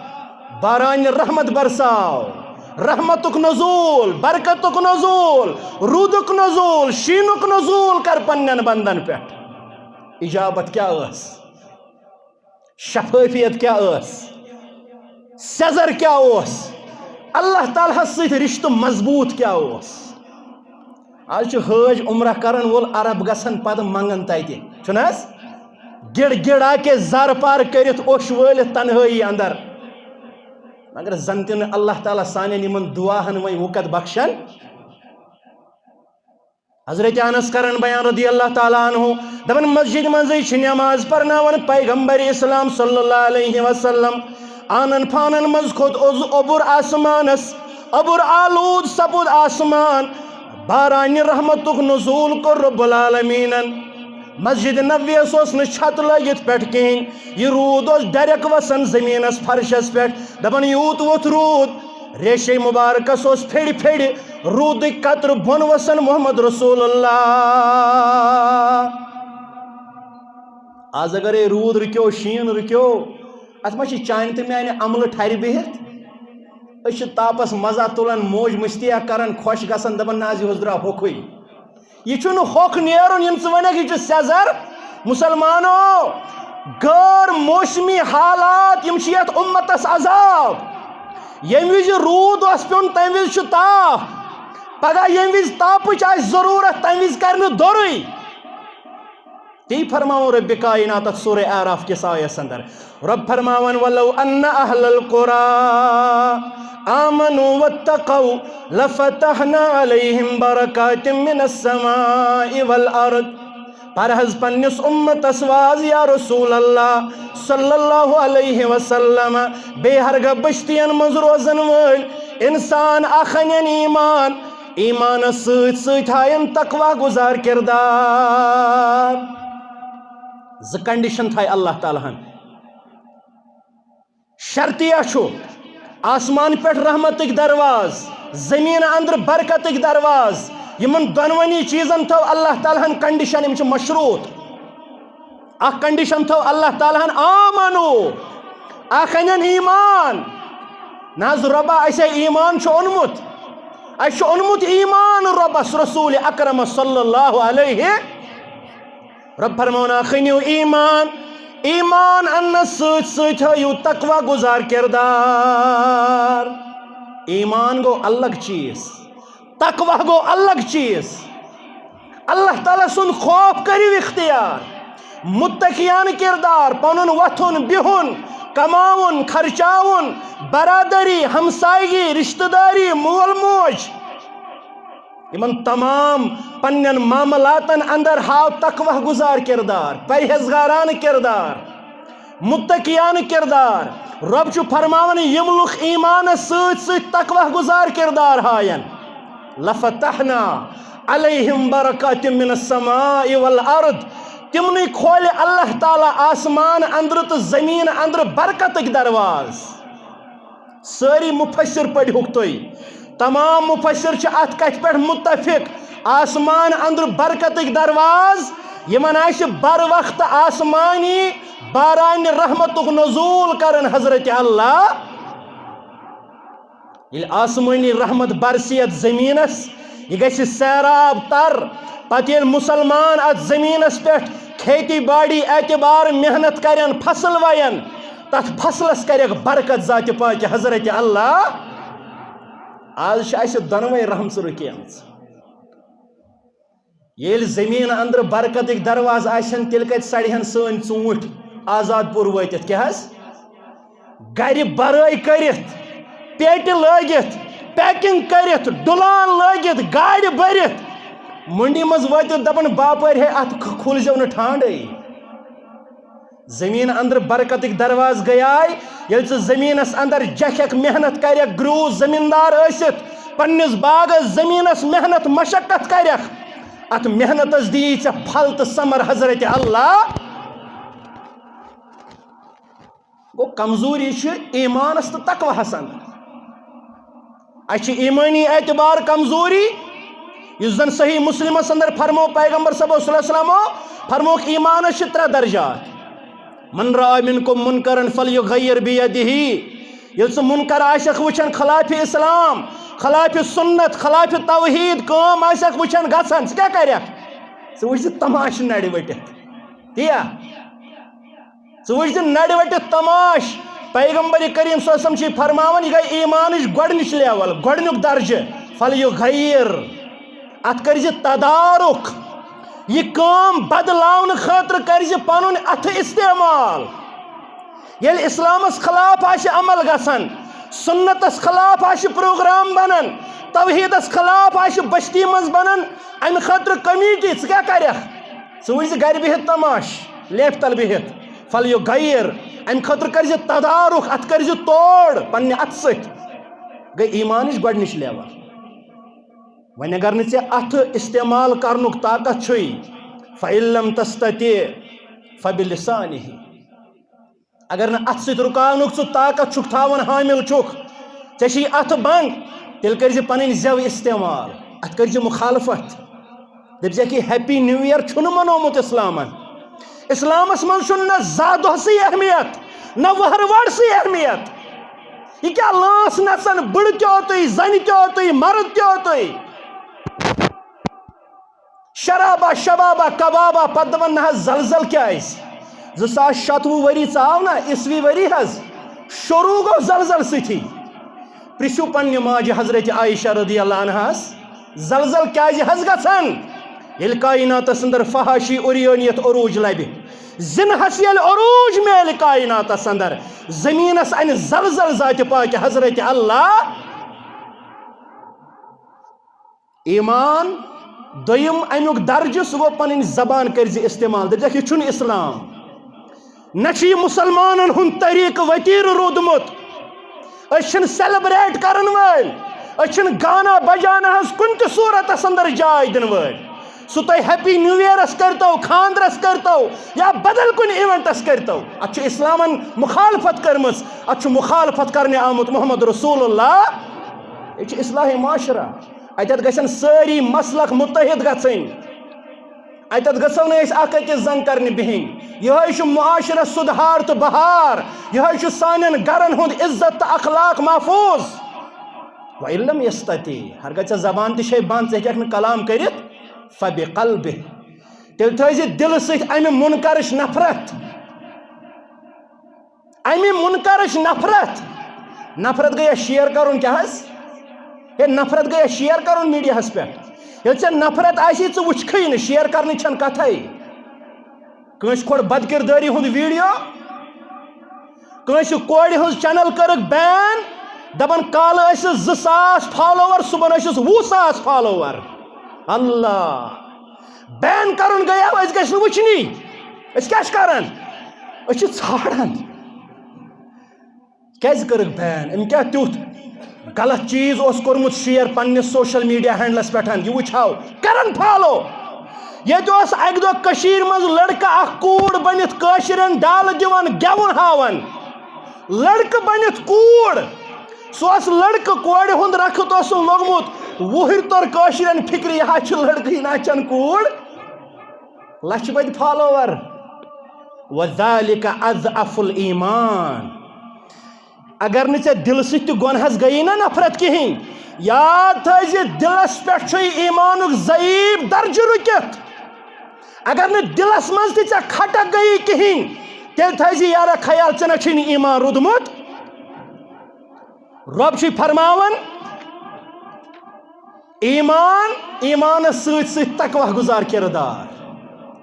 باران رحمت برساو، رحمتک نزول، برکتک نزول، روٗدک نزول، شیٖنک نزول کر پننٮ۪ن بندن پٮ۪ٹھ۔ اجابت کیا ٲس؟ شفٲفیت کیا ٲس؟ سیٚزر کیا اوس؟ اللہ تعالیٰ ہس سۭتۍ رشتہٕ مضبوٗط کیا اوس؟ آز چھُ حٲج عمرہ کرن وول عرب گژھان، پتہٕ منگان تتہِ، چھُنہٕ حظ؟ گِڑ گِڑا کے زر پار کٔرِتھ اوٚش وٲلِتھ تنہٲیی اندر۔ مگر زن تہِ نہٕ اللہ تعالیٰ سانٮ۪ن یِمن دعاہن وۄنۍ وقت بخشن۔ حضرت انس کرن بیان رضی اللہ تعالیٰ عنہ، دپان، مسجد منٛزٕے چھِ نماز پرناوان پیغمبر اسلام صلی اللہ علیہ وسلم، آنن فانن منٛز کھوٚت اوٚز اوٚبُر آسمانس، اوٚبُر آلود سپُد آسمان، بارانہِ رحمتُک نزول کوٚر رب العالمینن۔ مسجد نبویس اوس نہٕ چھت لٲگِتھ پٮ۪ٹھ کِہیٖنۍ، یہِ روٗد اوس direct وسان زٔمیٖنس فرشس پٮ۪ٹھ۔ دپان، یوٗت ووٚتھ روٗد، ریشے مبارکس اوس پھیٚڑِ پھیٚڑِ روٗدٕکۍ قطرٕ بۄن وسان محمد رسول اللہ۔ آز اگرے روٗد رُکیو، شیٖن رُکیو، اتھ ما چھِ چانہِ تہٕ میانہِ عملہٕ ٹھرِ بِہِتھ؟ أسۍ چھِ تاپس مزہ تُلان، موج مستیہ کران، خۄش گژھان، دپان، نہ حظ، یِہُس درٛاو ہوٚکھُے۔ یہِ چھُنہٕ ہوٚکھ نیرُن، یِم ژٕ وَنَکھ یہِ چھُ سیٚزر۔ مُسلمانو، غٲر موسمی حالات، یِم چھِ یَتھ اُمتَس عذاب۔ ییٚمہِ وِزِ روٗد اوس پیوٚن، تَمہِ وِزِ چھُ تاپھ۔ پگاہ ییٚمہِ وِزِ تاپٕچ آسہِ ضروٗرت، تَمہِ وِزِ کَرِ نہٕ دورٕے۔ تی فرماوان رب کائنات اتھ سورہ اعراف کِس آیس اندر۔ رب فرماوان، "ولو ان اہل القری آمنوا واتقوا لفتحنا علیہم برکات من السماء والارض۔" پر حظ پننِس اُمتس واز یا رسول اللہ صلی اللہ علیہ وسلم، بے ہرگاہ بستین منٛز روزن وٲلۍ انسان اکھ انن ایمان، ایمانس سۭتۍ سۭتۍ تھاین تقوی گزار کردار۔ زٕ condition تھایہِ اللہ تعالیٰ ہن۔ شرطیہ چھُ آسمان پٮ۪ٹھ رحمتٕکۍ دروازٕ، زٔمیٖن اندرٕ برکتٕکۍ دروازٕ۔ یِمن دۄنوٕنی چیٖزن تھٲو اللہ تعالیٰ ہن condition، یِم چھِ مشروط۔ اکھ condition تھٲو اللہ تعالیٰ ہن، آمنو، اکھ انن ایمان۔ نہ حظ رۄبا، اسے ایمان چھُ اوٚنمُت، اسہِ چھُ اوٚنمُت ایمان رۄبس، رسول اکرمس صلی اللہ علیہ۔ رب فرماوان، اکھ أنِو ایمان، ایمان اننس سۭتۍ سۭتۍ ہٲیِو تقوی گزار کردار۔ ایمان گوٚو الگ چیٖز، تقوی گوٚو الگ چیٖز۔ اللہ تعالیٰ سُنٛد خوف کٔرِو اختیار، متقیانہٕ کردار، پنُن وۄتھُن بِہُن، کماوُن خرچاوُن، برادری، ہمسایگی، رشتہٕ داری، مول موج، یِمن تمام پننٮ۪ن معاملاتن اندر ہاو تقوی گزار کردار، پرہیزگارانہٕ کردار، متقیانہٕ کردار۔ رب چھُ فرماوان، یِم لُکھ ایمانس سۭتۍ سۭتۍ تقوی گزار کردار ہاین، لفتحنا علیہم برکات من السماء والارض، تِمنٕے کھولہِ اللہ تعالیٰ آسمان اندرٕ تہٕ زمین اندرٕ برکتٕکۍ دروازٕ۔ سٲری مفسر پٔرۍہُکھ تُہۍ، تمام مفسر چھِ اتھ کتھِ پٮ۪ٹھ متفق، آسمان اندرٕ برکتٕکۍ دروازٕ، یِمن آسہِ بر وقت آسمانی بارانہِ رحمتُک نزول کران حضرت اللہ۔ ییٚلہِ آسمٲنی رحمت برسہِ یتھ زٔمیٖنس، یہِ گژھِ سیراب تر۔ پتہٕ ییٚلہِ مُسلمان اتھ زٔمیٖنس پٮ۪ٹھ کھیتی باڑی اعتبار محنت کرن، فصل وین، تتھ فصلس کرٮ۪کھ برکت ذاتِ پاکہِ حضرت اللہ۔ آز چھِ اسہِ دۄنوے رحمژٕ رُکیمژٕ۔ ییٚلہِ زٔمیٖن اندرٕ برکتٕکۍ دروازٕ آسن، تیٚلہِ کتہِ سڑہن سٲنۍ ژوٗنٹھۍ آزاد پوٗر وٲتِتھ؟ کیٛاہ حظ؟ گرِ برٲے کٔرِتھ، پیٹہِ لٲگِتھ، پیکنگ کٔرِتھ، ڈُلان لٲگِتھ، گاڑِ بٔرِتھ، منڈی منٛز وٲتِتھ دَپان، "باپٲرۍ ہے، اَتھ کھ-، کھوٗلزیو نہٕ ٹھانڈَے۔" زٔمیٖن اندر برکتٕکۍ دروازٕ گٔیے۔ ییٚلہِ ژٕ زٔمیٖنَس اندر جکھکھ، محنت کَرکھ، گرٛوٗس زٔمیٖندار ٲسِتھ، پنٛنِس باغَس زٔمیٖنَس محنت مشقت کَرکھ، اَتھ محنتَس دِیی ژےٚ پھل تہٕ ثمر حضرت اللہ۔ گوٚو، کمزوری چھِ ایمانس تہٕ تقویٰ ہس اندر۔ اسہِ چھِ ایمٲنی اعتبار کمزوری، یُس زن صحیح مسلمس اندر فرمو پیغمبر صلی اللہ علیہ وسلمو، فرموکھ، ایمانس چھِ ترٛےٚ درجات۔ "من رأى منكم منكرا فليغير بيده"۔ ییٚلہِ ژٕ منکر آسکھ وٕچھان، خلاف اسلام، خلاف سنت، خلاف توحید کٲم آسکھ وٕچھان گژھان، ژٕ کیٛاہ کرکھ؟ ژٕ وٕچھ زِ تماشہٕ نرِ ؤٹِتھ۔ تی یا؟ ژٕ وٕچھ زِ نرِ وٹہِ تماش۔ پیغمبر کریم صلی اللہ علیہ وسلم چھِ فرماوان، یہِ گٔے ایمانٕچ گۄڈٕنِچ لیول، گۄڈٕنیُک درجہٕ۔ "فلیغیر"، اتھ کٔرۍ زِ تدارک۔ یہِ کٲم بدلاونہٕ خٲطرٕ کٔرۍ زِ پنُن اتھٕ استعمال۔ ییٚلہِ اسلامس خلاف آسہِ عمل گژھان، سنتس خلاف آسہِ پروگرام بنان، توحیدس خلاف آسہِ بستی منٛز بنان، امہِ خٲطرٕ کمیٹی، ژٕ کیٛاہ کرکھ؟ ژٕ وٕچھ زِ گرِ بِہِتھ تماش، لیفہِ تل بِہِتھ۔ "فلیغیر"، امہِ خٲطرٕ کٔرۍ زِ تدارک، اتھ کٔرۍ زِ توڑ پننہِ اتھٕ سۭتۍ۔ گٔے ایمانٕچ گۄڈٕنِچ لیول۔ وۄنۍ اگر نہٕ ژےٚ اتھٕ استعمال کرنُک طاقت چھُے، "فإن لم تستطع فبلسانه"۔ اگر نہٕ اتھٕ سۭتۍ رُکاونُک ژٕ طاقت چھُکھ تھاوان، حامل چھُکھ، ژےٚ چھِی اتھٕ بنٛد، تیٚلہِ کٔرۍ زِ پنٕنۍ زٮ۪و استعمال، اتھ کٔرۍ زِ مخالفت۔ دٔپۍ زٮ۪کھ، یہِ Happy New Year چھُنہٕ منومُت اسلامن۔ اسلامس منٛز چھُنہٕ نہ زا دۄہ سٕے اہمیت، نہ وہرٕ وڑ سٕے اہمیت۔ یہِ کیٛاہ لٲنٛس نژان، بٕڑٕ تہِ اوتُے، زنہِ تہِ اوتُے، مرد تہِ اوتُے۔ شرابہ شبابہ کبابہ، پتہٕ دپان، نہ حظ، زلزل کیٛازِ؟ زٕ ساس شتوُہ ؤری ژاو نہ، عیسوی ؤری حظ، شروع گوٚو زلزل سۭتی۔ پرژھِو پننہِ ماجہِ حضرت عائشہ رضی اللہ عنہاس، زلزل کیٛازِ حظ گژھان؟ ییٚلہِ کائناتس اندر فحاشی، عریانیت، عروج لبہِ، زِنہس ییٚلہِ عروج میلہِ کائناتس اندر، زمینس انہِ زلزل ذاتِ پاکہِ حضرت اللہ۔ ایمان، دوٚیِم امیُک درجہٕ، سُہ گوٚو پنٕنۍ زبان کٔرۍ زِ استعمال، دٔپۍ زٮ۪کھ، یہِ چھُنہٕ اسلام۔ نہ چھُ یہِ مسلمانن ہُنٛد طریٖقہٕ وطیٖرٕ روٗدمُت۔ أسۍ چھِنہٕ celebrate کرن وٲلۍ، أسۍ چھِنہٕ گانا بجانا ہس کُنہِ تہِ صورتس اندر جاے دِنہٕ وٲلۍ۔ سُہ تۄہہِ Happy New Yearس کٔرۍتو، خاندرس کٔرۍتو یا بدل کُنہِ eventس کٔرۍتو، اتھ چھُ اسلامن مخالفت کٔرمٕژ، اتھ چھُ مخالفت کرنہِ آمُت محمد رسول اللہ۔ یہِ چھُ اصلاح معاشرہ۔ اتٮ۪تھ گژھن سٲری مسلک متحد گژھٕنۍ۔ اتٮ۪تھ گژھو نہٕ أسۍ اکھ أکِس زنگ کرنہِ بِہِنۍ۔ یِہوٚے چھُ معاشرس سُدھار تہٕ بہار۔ یِہوٚے چھُ سانٮ۪ن گرن ہُنٛد عزت تہٕ اخلاق محفوظ۔ وَإِن لَمْ يَسْتَطِعْ، ہرگاہ ژےٚ زبان تہِ چھے بنٛد، ژٕ ہیٚککھ نہٕ کلام کٔرِتھ، فَبِقَلْبِهِ، تیٚلہِ تھٲیزِ دِلہٕ سۭتۍ امہِ مُنکرٕچ نفرت۔ امہِ مُنکرٕچ نفرت۔ نفرت گٔیہ share کرُن کیٛاہ حظ؟ ہے، نفرت گٔیہ share کرُن میڈیاہس پٮ۪ٹھ۔ ییٚلہِ ژےٚ نفرت آسی، ژٕ وٕچھکھٕے نہٕ، share کرنٕچ چھنہٕ کتھے۔ کٲنٛسہِ کھوٚت بدکردٲری ہُنٛد video، کٲنٛسہِ کورِ ہٕنٛز channel کٔرٕکھ ban، دپان کالہٕ ٲسِس زٕ ساس follower، صُبحن ٲسِس وُہ ساس follower۔ اللہ! Ban کرُن گٔیو، أسۍ گژھِ نہٕ وٕچھنی۔ أسۍ کیٛاہ چھِ کران؟ أسۍ چھِ ژھانڈان۔ کیٛازِ کٔرٕکھ ban؟ أمۍ کیٛاہ تیُتھ غلط چیٖز اوس کوٚرمُت share پننِس social media handleس پٮ۪ٹھ؟ یہِ وٕچھہاو، کرن follow۔ ییٚتہِ اوس اکہِ دۄہ کٔشیٖرِ منٛز لڑکہٕ اکھ کوٗر بٔنِتھ کٲشرٮ۪ن ڈالہٕ دِوان، گٮ۪وُن ہاوان۔ لڑکہٕ بٔنِتھ کوٗر، سُہ اوس لڑکہٕ، کورِ ہُنٛد رخت اوسُن لوٚگمُت۔ وُہٕرۍ توٚر کٲشرٮ۪ن فکرِ، یہِ ہا چھِ لڑکہٕ، یہِ نہ چھَنہٕ کوٗر۔ لچھِ بٔدۍ follower۔ وَذَلِكَ أَضْعَفُ الْإِيمَانِ۔ اگر نہٕ ژےٚ دِلہٕ سۭتۍ تہِ گۄنہَس گٔیی نہ نفرت کِہیٖنۍ، یاد تھٲیزِ، دِلَس پٮ۪ٹھ چھُے ایٖمانُک ضعیٖف درجہٕ رُکِتھ۔ اگر نہٕ دِلَس منٛز تہِ ژےٚ کھٹک گٔیی کِہیٖنۍ، تیٚلہِ تھٲیزِ یارا خیال، ژےٚ نہ چھُے نہٕ ایٖمان روٗدمُت۔ رۄب چھُے فرماوان، ایمان، ایمانس سۭتۍ سۭتۍ تقویٰ گُزار کردار،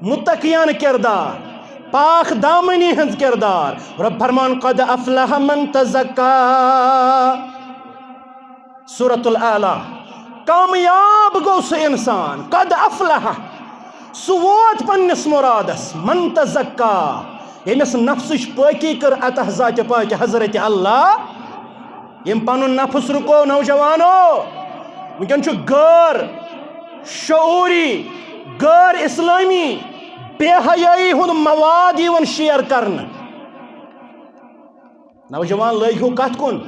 متقیانہٕ کردار، پاک دامنی ہٕنٛز کردار۔ رب فرمان، "قد افلح من تزکا۔" سورۃ الاعلیٰ۔ کامیاب گوٚو سُہ انسان، قد افلح، سُہ ووت پننِس مرادس، من تزکا، ییٚمِس نفسٕچ پٲکی کٔر عطا ذاتِ پاکہِ حضرت اللہ۔ ییٚمۍ پنُن نفس رُکو، نوجوانو، وٕنکیٚن چھُ غٲر شعوٗری، غٲر اسلٲمی، بے حیٲیی ہُنٛد مواد یِوان شیئر کرنہٕ۔ نوجوان لٲگۍ ہُک کتھ کُن؟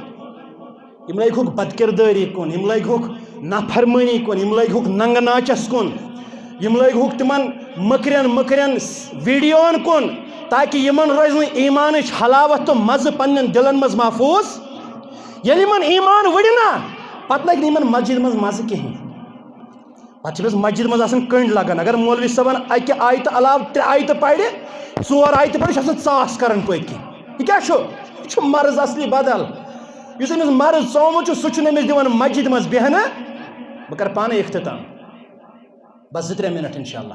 یِم لٲگۍ ہُک بدکردٲری کُن، یِم لٲگۍ ہُک نافرمٲنی کُن، یِم لٲگۍ ہُک ننگہٕ ناچس کُن، یِم لٲگۍ ہُک تِمن مٔکرٮ۪ن مٔکرٮ۪ن ویڈیوون کُن، تاکہِ یِمن روزِ نہٕ ایمانٕچ حلاوت تہٕ مزٕ پننٮ۪ن دلن منٛز محفوظ۔ ییٚلہِ یِمن ایمان وٕڑِ نا، پتہٕ لگہِ نہٕ یِمن مسجد منٛز مزٕ کِہیٖنۍ۔ پتہٕ چھِ أمِس مسجد منٛز آسان کٔنٛڈۍ لگان۔ اگر مولوی صٲبن اکہِ آیتہٕ علاوٕ ترٛےٚ آیتہٕ پرِ، ژور آیتہٕ پرِ، چھُ آسان ژاس کران پٔتۍ کِنۍ۔ یہِ کیٛاہ چھُ؟ یہِ چھُ مرض اصلی بدل۔ یُس أمِس مرض ژومُت چھُ، سُہ چھُنہٕ أمِس دِوان مسجد منٛز بیہنہٕ۔ بہٕ کرٕ پانے اختتام، بس زٕ ترٛےٚ منٹ انشاءاللہ۔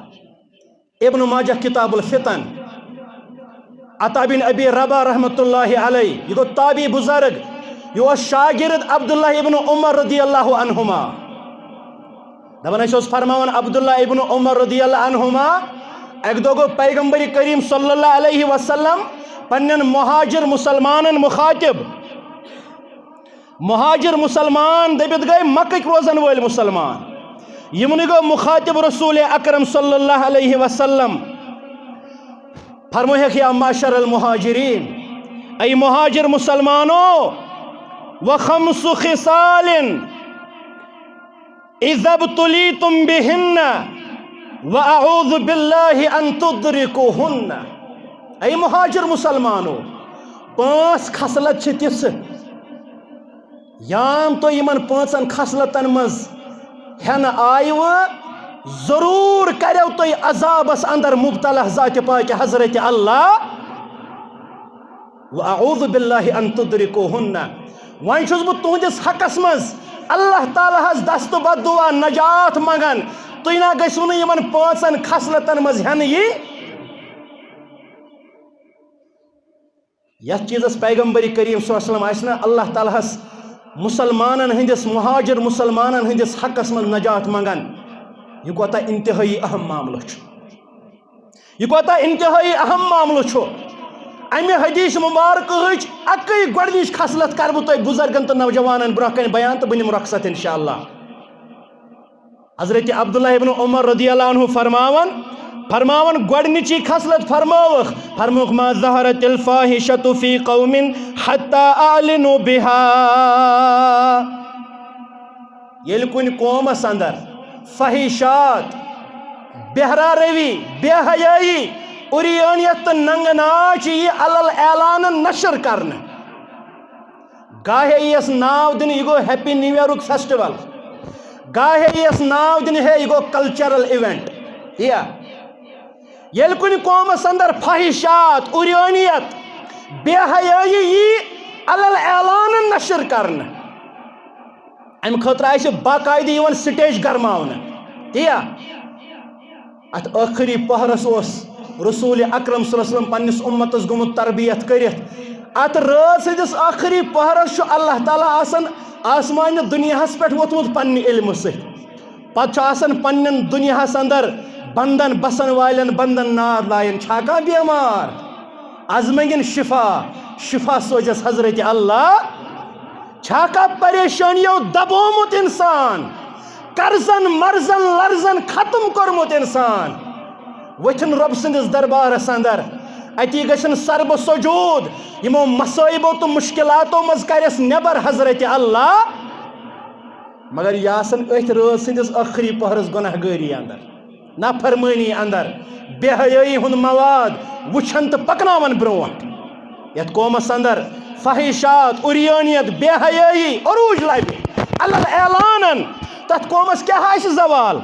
ابن ماجہ کتاب الفتن، عطا بن ابی رباح رحمۃ اللہ علیہ، یہِ گوٚو تابعی بزرگ، یہِ اوس شاگرد عبداللہ ابن عمر رضی اللہ عنہما۔ دپان ٲسۍ اوس فرماوان عبداللہ ابن عمر رضی اللہ عنہما، اکہِ دۄہ گوٚو پیغمبر کریم صلی اللہ علیہ وسلم پننٮ۪ن مہاجر مسلمانن مخاطب۔ مہاجر مسلمان دٔپِتھ گٔے مکٕکۍ روزن وٲلۍ مسلمان۔ یِمنٕے گوٚو مخاطب رسول اکرم صلی اللہ علیہ وسلم۔ فرموہکھ، یا معشر المہاجرین، اے مہاجر مسلمانو، وخمس خصال اذا ابتلیتم بہن واعوذ باللہ ان تدرکوہن۔ اے مہاجر مسلمانو، پانٛژھ خصلت چھِ تِژھٕ، یان تُہۍ یِمن پانٛژن خصلتن منٛز ہٮ۪نہٕ آیوٕ، ضروٗر کریو تُہۍ عذابس اندر مبتلا ذاتِ پاکہِ حضرت اللہ۔ واعوذ باللہ ان تدرکوہن۔ وۄنۍ چھُس بہٕ تُہنٛدِس حقس منٛز اللہ تعالیٰ ہس دست بد دعا نجات منگان، تُہۍ نا گٔژھِو نہٕ یِمن پانٛژن خصلتن منٛز ہٮ۪نہٕ یِنۍ۔ یتھ چیزس پیغمبر کریم صلی اللہ علیہ وسلم آسہِ نہ اللہ تعالیٰ ہس مسلمانن ہٕنٛدِس، مہاجر مسلمانن ہٕنٛدِس حقس منٛز نجات منگان، یہِ کوتاہ انتہٲئی اہم معاملہٕ چھُ۔ یہِ کوتاہ انتہٲئی اہم معاملہٕ چھُ۔ امہِ حدیث مبارکہٕچ اکٕے گۄڈٕنِچ خصلت کرٕ بہٕ تۄہہِ بزرگن تہٕ نوجوانن برونٛہہ کنہِ بیان تہٕ بہٕ نِمہٕ رۄخصت انشاءاللہ۔ حضرت عبداللہ ابن عمر رضی اللہ عنہ فرماوان، فرماوان گۄڈٕنِچی خصلت فرمٲوٕکھ، فرمووُکھ، ما ظہرت الفاحشۃ فی قوم حتی اعلنوا بہا۔ ییٚلہِ کُنہِ قومس اندر فحشات، بہرا روی، بے حیائی، عریانیت تہٕ ننگہٕ ناچ یی علل اعلان نشر کرنہٕ، گاہے یس ناو دِنہٕ، یہِ گوٚو ہیپی نیو ایئرُک فیسٹیول، گاہے یس ناو دِنہٕ، ہے، یہِ گوٚو کلچرل ایونٹ۔ یا ییٚلہِ کُنہِ قومس اندر فحشات، عریانیت، بے حیائی یی علل اعلان نشر کرنہٕ، امہِ خٲطرٕ آسہِ باقاعدٕ یِوان سٹیج گرماونہٕ۔ تی یا اتھ ٲخری پہرس اوس رسول اکرم صلی اللہ علیہ وسلم پننِس امتس گوٚمُت تربیت کٔرِتھ۔ اتھ رٲژ ہٕنٛدِس ٲخری پہرس چھُ اللہ تعالیٰ آسان آسمانہِ دُنیاہس پٮ۪ٹھ ووٚتھمُت پننہِ علمہٕ سۭتۍ۔ پتہٕ چھُ آسان پننٮ۪ن دُنیاہس اندر بندن بسن والٮ۪ن بندن ناد لایان، چھا کانٛہہ بیمار؟ از منگن شفا، شفا سوزس حضرت اللہ۔ چھا کانٛہہ پریشٲنیو دبومُت انسان، قرضن مرضن لرضن ختم کوٚرمُت انسان؟ وۄتھن رۄب سٕنٛدِس دربارس اندر، اتی گژھن سربہٕ سجود، یِمو مصٲیبو تہٕ مشکلاتو منٛز کرٮ۪س نٮ۪بر حضرت اللہ۔ مگر یہِ آسن أتھۍ رٲژ سٕنٛدِس ٲخری پہرس گۄناہ گٲری اندر، نافرمٲنی اندر، بے حیٲیی ہُنٛد مواد وٕچھان تہٕ پکناوان برونٛٹھ۔ یتھ قومس اندر فحشات، عریانیت، بے حیٲیی عروج لبہِ، علل اعلانن، تتھ قومس کیٛاہ آسہِ زوال؟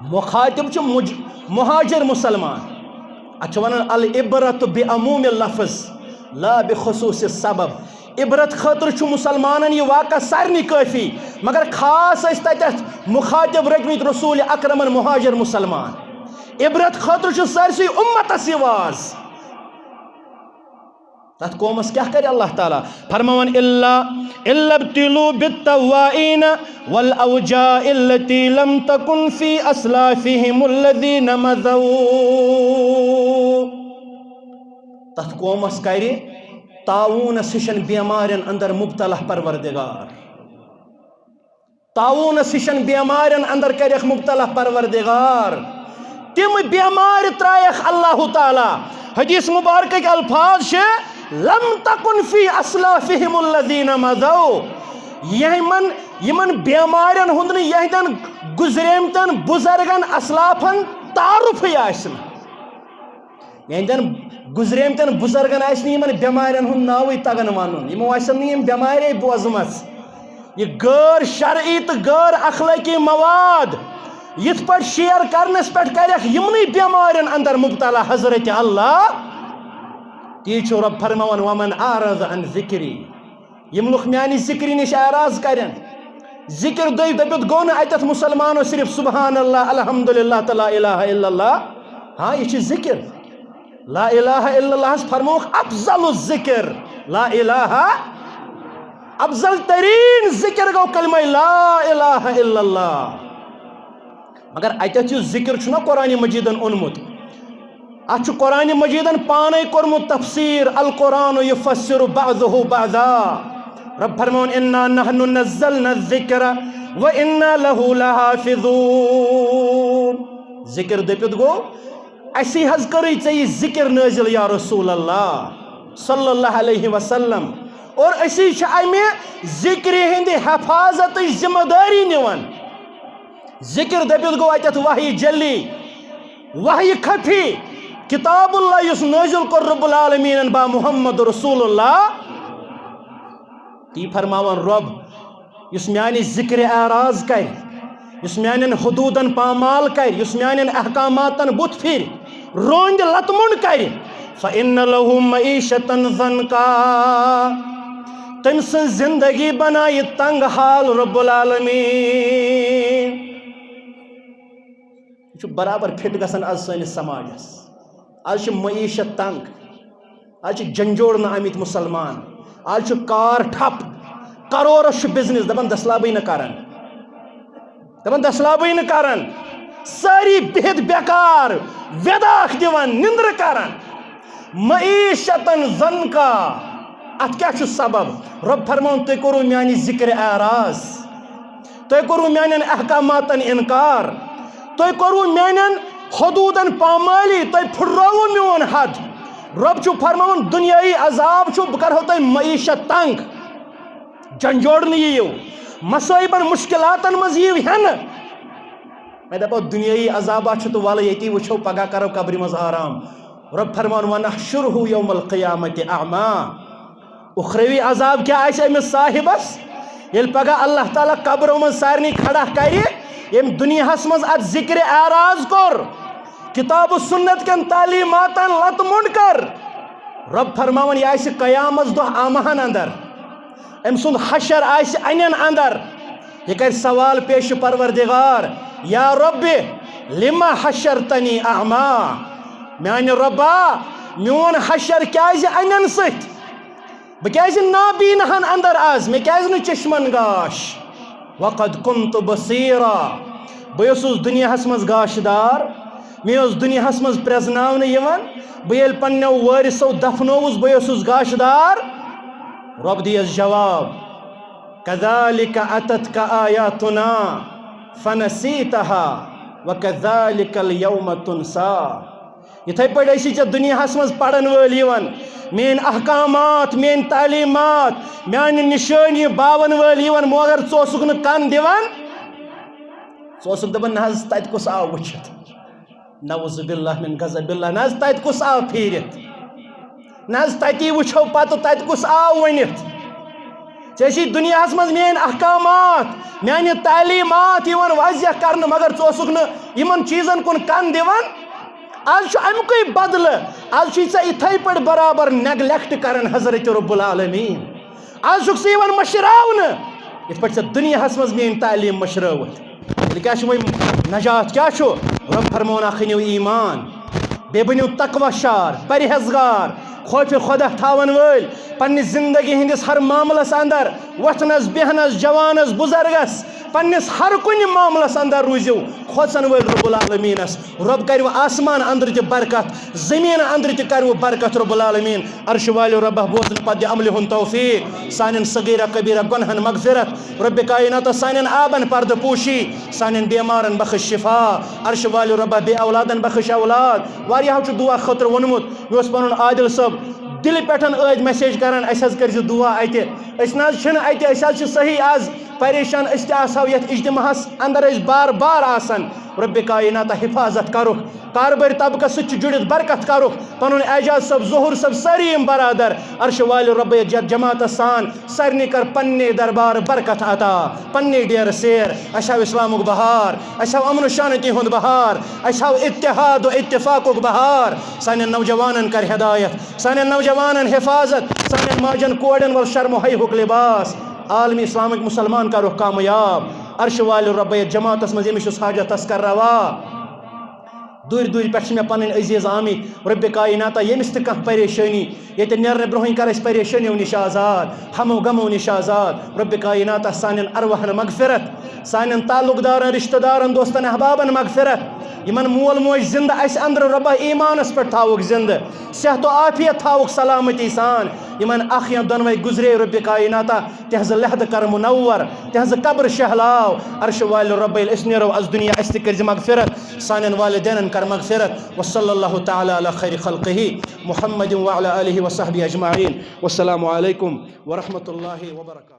مخاطب چھُ مج-، مہاجر مسلمان۔ اتھ چھِ ونان العبرت بعموم اللفظ لا بخصوص السبب۔ عبرت خٲطرٕ چھُ مسلمانن یہِ واقعہ سارنٕے کٲفی، مگر خاص ٲسۍ تتٮ۪تھ مخاطب رٔٹمٕتۍ رسول اکرمن مہاجر مسلمان۔ عبرت خٲطرٕ چھُ سٲرسٕے اُمتس یہِ واز۔ تتھ قومس کیٛاہ کرِ اللہ تعالیٰ؟ فرماوان، الا الا ابتلوا بالتوائین والاوجاع التي لم تكن في اسلافهم الذين مضوا۔ تتھ قومس کرِ طاعونس ہِشن بیمارٮ۪ن اندر مبتلا پروردگار۔ طاعونس ہِشن بیمارٮ۪ن اندر کرٮ۪کھ مبتلا پروردگار۔ تِم بیمارِ ترایکھ اللہ تعالیٰ۔ حدیث مبارکٕکۍ الفاظ چھِ، لم تکن فی اسلافہم الذین مضوا۔ یِمن، یِمن بیمارٮ۪ن ہُنٛد نہٕ یِہنٛدٮ۪ن گُزریمتٮ۪ن بُزرگن اسلافن تعارُفٕے آسہِ نہٕ۔ یِہنٛدٮ۪ن گُزریمتٮ۪ن بُزرگن آسہِ نہٕ یِمن بٮ۪مارٮ۪ن ہُنٛد ناوٕے تگان ونُن، یِمو آسن نہٕ یِم بٮ۪مارے بوزمژ۔ یہِ غٲر شرعی تہٕ غٲر اخلٲقی مواد یِتھ پٲٹھۍ شیئر کرنس پٮ۪ٹھ کرٮ۪کھ یِمنٕے بٮ۪مارٮ۪ن اندر مبتلا حضرت اللہ۔ تی چھُ رب فرماوان، ومن اعرض عن ذکری۔ یِم لُکھ میانہِ ذِکرِ نِش اعراض کرن، ذِکر دٔپِتھ گوٚو نہٕ اَتٮ۪تھ مُسلمانو صرف سبحان اللہ، الحمدللہ تہٕ لا الہ الا اللہ۔ ہاں، یہِ چھِ ذِکر۔ لا الہ الا اللہ ہس فرمووُکھ افضل الذکر۔ لا الہ، افضل ترین ذِکر گوٚو کلمہ لا الہ الا اللہ۔ مگر اتٮ۪تھ یُس ذِکر چھُنہ قرآن مجیدن اوٚنمُت، اتھ چھُ قرآن مجیدن پانے کوٚرمُت تفسیر، القرآن یفسر بعضہ بعضا۔ رب فرماوان، انا نحن نزلنا الذکر وانا لہ لحافظون۔ ذِکر دٔپِتھ گوٚو، اسی حض کٔرٕے ژےٚ یہِ ذِکر نٲزِل یا رسول اللہ صلی اللہ علیہ وسلم، اور اسی چھِ امہِ ذِکرِ ہٕنٛدِ حفاظتٕچ ذمہ دٲری نِوان۔ ذِکر دٔپِتھ گوٚو اتٮ۪تھ وحی جلی، وحی خفی، کتاب اللہ یُس نٲزِل کوٚر رب العالمینن با محمد رسول اللہ۔ تی فرماوان رب، یُس میانہِ ذِکرِ اعراض کرِ، یُس میانٮ۪ن حدوٗدن پامال کرِ، یُس میانٮ۪ن احکاماتن بُتھ پھِرِ، روندِ لتہٕ مۄنڈ کرِ، فإن له معیشة ضنکا، تٔمۍ سٕنٛز زندگی بنایہِ تنگ حال رب العالمین۔ یہِ چھُ برابر فٹ گژھان از سٲنِس سماجس۔ از چھِ معیشت تنگ، از چھِ جنجوڑنہٕ آمٕتۍ مُسلمان، از چھُ کار ٹھپ، کرورس چھُ بزنس، دپان دٔسلابٕے نہٕ کران، دپان دٔسلابٕے نہٕ کران، سٲری بِہِتھ بیکار، ویداکھ دِوان، نِندرٕ کران۔ معیشتن ضنکا۔ اتھ کیٛاہ چھُ سبب؟ رب فرماوان، تُہۍ کوٚروٕ میانہِ ذِکرِ اعراض، تۄہہِ کوٚروٕ میانٮ۪ن احکاماتن انکار، تۄہہِ کوٚروٕ میانٮ۪ن حدوٗدن پامٲلی، تۄہہِ پھُٹرٲوٕ میون حد۔ رب چھُ فرماوان، دُنیٲیی عذاب چھُ، بہٕ کرہو تۄہہِ معیشت تنگ، جنجوڑنہٕ یِیِو، مصٲیبن مُشکلاتن منٛز یِیِو ہٮ۪نہٕ۔ مےٚ دپو، دُنیٲیی عذابا چھُ تہٕ وَلہٕ ییٚتی وٕچھو، پگاہ کرو قبرِ منٛز آرام۔ رب فرمان، وَنَحْشُرُهُ يَوْمَ الْقِيَامَةِ أَعْمَى۔ اُخروی عذاب کیٛاہ آسہِ أمِس صاحبس؟ ییٚلہِ پگاہ اللہ تعالیٰ قبرو منٛز سارنٕے کھڑا کرِ، ییٚمۍ دُنیاہس منٛز اتھ ذِکرِ اعراض کوٚر، کتاب و سنت کٮ۪ن تعلیٖماتن لتہٕ مۄنڈ کٔر، رب فرماوان، یہِ آسہِ قیامس دۄہ اعمیٰ ہن اندر، أمۍ سُنٛد حشر آسہِ انٮ۪ن اندر۔ یہِ کرِ سوال پیش پروردگار، یا رب، لم حشرتنی اعمیٰ؟ میانہِ رۄبا، میون حشر کیازِ انٮ۪ن سۭتۍ؟ بہٕ کیازِ نابیناہن اندر از؟ مےٚ کیازِ نہٕ چشمن گاش؟ وقد كنت بصيرا۔ بہٕ اوسُس دُنیاہس منٛز گاشہٕ دار، مےٚ اوس دُنیاہس منٛز پرٛزناونہٕ یِوان۔ بہٕ ییٚلہِ پننیو وٲرثو دفنووُس، بہٕ اوسُس گاشہٕ دار۔ رۄب دِیس جواب، كذلك أتتك آياتنا فنسيتها وكذلك اليوم تنسى۔ یِتھَے پٲٹھۍ ٲسی ژےٚ دُنیاہَس منٛز پَرَن وٲلۍ یِوان، میٛٲنۍ احکامات، میٛٲنۍ تعلیٖمات، میٛانہِ نِشٲنی باوَن وٲلۍ یِوان، مگر ژٕ اوسُکھ نہٕ کَن دِوان۔ ژٕ اوسُکھ دَپان، "نہ حظ، تَتہِ کُس آو وٕچھِتھ؟" نعوذ باللہ من غضب اللہ۔ نہ حظ، تَتہِ کُس آو پھیٖرِتھ؟ نہ حظ، تَتی وٕچھو پَتہٕ، تَتہِ کُس آو ؤنِتھ۔ ژےٚ ٲسی دُنیاہَس منٛز میٛٲنۍ احکامات، میٛانہِ تعلیٖمات یِوان واضح کرنہٕ، مگر ژٕ اوسُکھ نہٕ یِمن چیٖزن کُن کَن دِوان۔ از چھُ اَمہِ کُے بدلہٕ، از چھُے ژےٚ یِتھَے پٲٹھۍ برابر neglect کران حضرت رب العالمین۔ از چھُکھ ژٕ یِوان مٔشراونہٕ، یِتھ پٲٹھۍ ژےٚ دُنیاہَس منٛز میٛٲنۍ تعلیٖم مٔشرٲوٕتھ۔ تیٚلہِ کیٛاہ چھُ وۄنۍ نجات کیٛاہ چھُ؟ رب فرمون اکھ أنِو ایمان، بیٚیہِ بٔنِو تقوی شار، پرہیزگار، خوفِ خدا تھاون وٲلۍ۔ پننہِ زندگی ہٕنٛدِس ہر معاملس اندر، وۄتھنس، بیہنس، جوانس، بزرگس، پننِس ہر کُنہِ معاملس اندر روٗزِو کھوژن وٲلۍ رب العالمینس۔ رب کرِوٕ آسمان اندرٕ تہِ برکت، زمین اندرٕ تہِ کرِوٕ برکت رب العالمین۔ عرش والِو ربہ بوزن پتہٕ دِ عملہِ ہُنٛد توفیق، سانٮ۪ن صغیرہ کبیرہ گۄنہن مغفرت، رب کائناتہ سانٮ۪ن عابن پردٕ پوشی، سانٮ۪ن بیمارن بخش شفا۔ عرش والِو ربہ بے اولادن بخش اولاد۔ واریاہو چھُ دعا خٲطرٕ ووٚنمُت، مےٚ اوس پنُن عادل صٲب دِلہِ پٮ۪ٹھ ٲدۍ message کران، اسہِ حظ کٔرزِ دعا اتہِ۔ أسۍ نہ حظ چھِنہٕ اتہِ، أسۍ حظ چھِ صحیح از پریشان، أسۍ تہِ آسہو یتھ اجتماعس اندر أسۍ بار بار آسان۔ رب کائناتہ حفاظت کرُکھ، کاربٲرۍ طبقس سۭتۍ چھُ جُڑِتھ برکت کرُکھ، پنُن اعجاز صٲب، ظہور صٲب، سٲری یِم برادر، عرش والِو رب یتھ جماعتس سان، سارنٕے کر پننے دربار برکت عطا، پننے ڈیرٕ سیر۔ اسہِ ہاو اسلامُک بہار، اسہِ ہاو امن و شانتی ہُنٛد بہار، اسہِ ہاو اتحاد و اتفاقُک بہار۔ سانٮ۪ن نوجوانن کر ہدایت، سانٮ۪ن نوجوانن حفاظت، سانٮ۪ن ماجن کورٮ۪ن ول شرم و حیاہُک لباس۔ عالمی اسلامٕکۍ مسلمان کرُکھ کامیاب۔ عرش والِو رب یتھ جماعتس منٛز ییٚمِس یُس حاجت تس کر روا۔ دوٗرِ دوٗرِ پٮ۪ٹھ چھِ مےٚ پنٕنۍ عزیز آمٕتۍ۔ رب کائناتہ ییٚمِس تہِ کانٛہہ پریشٲنی، ییٚتہِ نیرنہٕ برونٛہٕے کر أسۍ پریشٲنیو نِش آزاد، ہمو غمو نِش آزاد۔ رب کائناتہ سانٮ۪ن ارواحن مغفرت، سانٮ۪ن تعلق دارن، رشتہٕ دارن، دوستن، احبابن مغفرت۔ یِمن مول موج زندٕ اسہِ اندرٕ ربہ ایمانس پٮ۪ٹھ تھاوُکھ زندٕ، صحت و عافیت تھاوُکھ سلامتی سان۔ یِمن اکھ یا دۄنوے گُزرے رب کائناتہ تہنٛز لحد کر منور، تہنٛز قبر شہلاو۔ عرش والِو رب ییٚلہِ أسۍ نیرو از دنیا، اسہِ تہِ کٔرزِ مغفرت، سانٮ۪ن والدینن کر مغفرت۔ وصلی اللہ تعالی علی خیر خلقہ محمد وعلی آلہ وصحبہ اجمعین۔ والسلام علیکم ورحمۃ اللہ وبرکاتہ۔